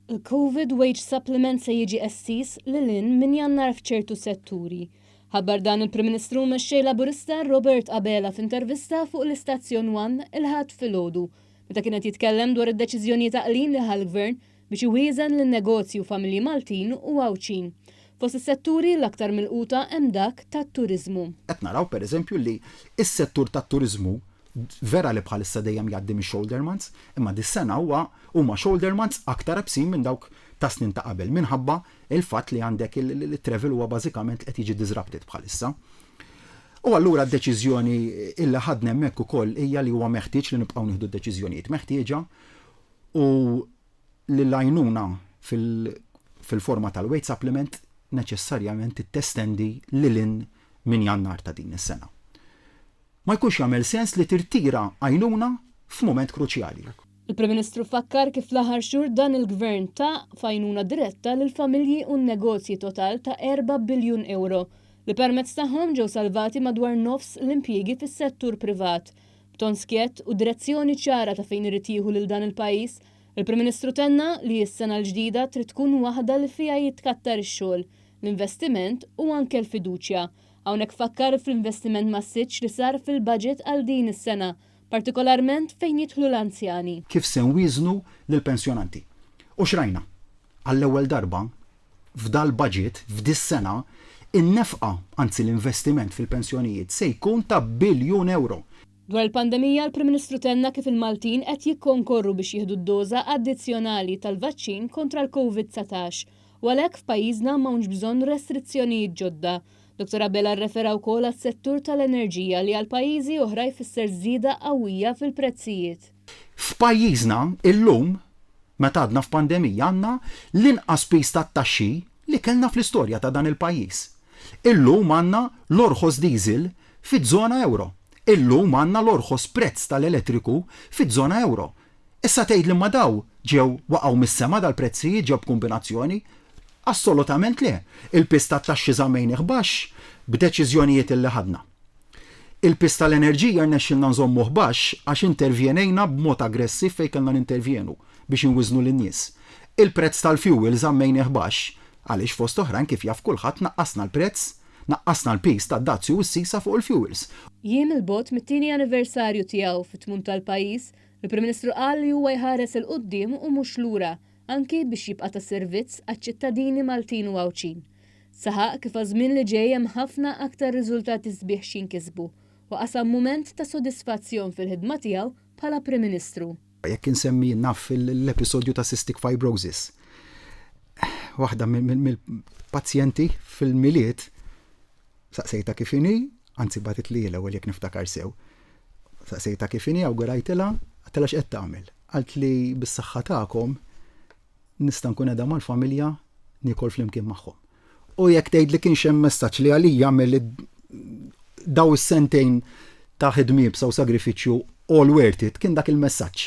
Il-Covid Wage Supplement se jiġi estiż lil hinn minn Jannar f'ċertu setturi. Ħabbar dan il-Prim Ministru u Mexxej Laburista Robert Abela f'intervista fuq l-istazzjon One il-Ħadd filgħodu, meta kien qed jitkellem dwar id-deċiżjonijiet għaqlin li ħa l-Gvern biex iwieżen lin-negozji u familji Maltin u Għawdxin. Fost is-setturi l-aktar milquta hemm dak tat-turiżmu. Qed naraw pereżempju li s-settur tat-turiżmu Vera li bħalissa dejjem jgħaddi mix-shoulder months, imma dis-sena huwa huma shoulder months aktar ebsin minn dawk tas-snin ta' qabel minħabba l-fatt li għandek it-travel huwa bażikament qed jiġi disrupted bħalissa. U allura d-deċiżjoni illi ħadna hemmhekk ukoll hija li huwa meħtieġ li nibqgħu nieħdu d-deċiżjonijiet meħtieġa u li l-għajnuna fil-forma tal-wage supplement neċessarjament testendi lil hinn minn Jannar ta' din is-sena. Ma jkunx jagħmel sens li tirtira għajnuna f'mument kruċjali. Il-Prim Ministru fakkar kif fl-aħħar xhur dan il-Gvern ta f'għajnuna diretta lill-familji u n-negozji total ta' erba' biljun ewro, li permezz tagħhom ġew salvati madwar nofs l-impjiegi fis-settur privat. B'ton skjett u direzzjoni ċara ta' fejn irid jieħu lil dan il-pajjiż, il-Prim Ministru tenna li s-sena l-ġdida trid tkun waħda li fiha jitkattar ix-xogħol, l-investiment u anke l-fiduċja. Hawnhekk fakkar fl-investiment massiċċ li sar fil-budget għal din is-sena, partikolarment fejn jidħlu l-anzjani. Kif se nwieżnu lill-pensjonanti? U x'rajna? Għall-ewwel darba, f'dal-budget, f'dis-sena, in-nefqa, anzi l-investiment fil-pensjonijiet se jkun ta' biljun ewro. Dwar il-pandemija, l-Prim Ministru tenna kif il-Maltin qed jikkonkorru biex jieħdu d-doża addizzjonali tal-vaċċin kontra l-Covid 19 u għalhekk f'pajjiżna m'hawnx bżonn restrizzjonijiet ġodda. Dottor Abela rrefera wkoll għas-settur tal-enerġija li għal pajjiżi oħra jfisser żieda qawwija fil-prezzijiet. F'pajjiżna illum, meta għadna f'pandemija, għandna l-inqas piż tat-taxxi li kellna fl-istorja ta' dan il-pajjiż. Illum għandna l-orħos diesel fiż-żona ewro. Illum għandna l-orħos prezz tal-elettriku fiż-żona ewro. Issa tgħidli imma daw ġew waqgħu mis-sema dal-prezzijiet ġew b'kumbinazzjoni? Assolutament le. Il-piż tat-taxxi żammejnih baxx b'deċiżjonijiet illi ħadna. Il-piż tal-enerġija rnexxielna nżommuh baxx għax intervjenejna b'mod aggressiv fejn kellna nintervjenu biex inwiżnu lin-nies. Il-prezz tal-fuel żammejnih baxx għaliex fost oħrajn kif jaf kulħadd naqqasna l-prezz, naqqasna l-piż tad-dazju u s-sisa fuq il-fuels. Jiem 'il bogħod mit-tieni anniversarju tiegħu fit-tmun tal-pajjiż, Il-Prim Ministru qal li huwa jħares 'il quddiem u mhux lura, anki biex jibqa' ta' servizz għaċ-ċittadini Maltin u Għawdxin. Saħaq kif għaż-żmien li ġej hemm ħafna aktar riżultati sbieħ x'jinkisbu u qasam mument ta' sodisfazzjon fil-ħidma tiegħu bħala Prim Ministru. Jekk insemmi naf l-episodju ta' cystic fibrosis. Waħda mill-pazjenti fil-Milied Saqsejtha kif inhi, anzi bagħtitli hi l-ewwel jekk niftakar sew. Saqsejtha kif inhi, awgurajtilha, għedtilha x'qed tagħmel. Qaltli bis-saħħa tagħkom nista' nkun qiegħda mal-familja niekol flimkien magħhom. U jekk tgħidli kienx hemm messaġġ li għalija għamel daw is-sentejn ta' ħidma iebsa u sagrifiċċju all worth it, kien dak il-messaġġ.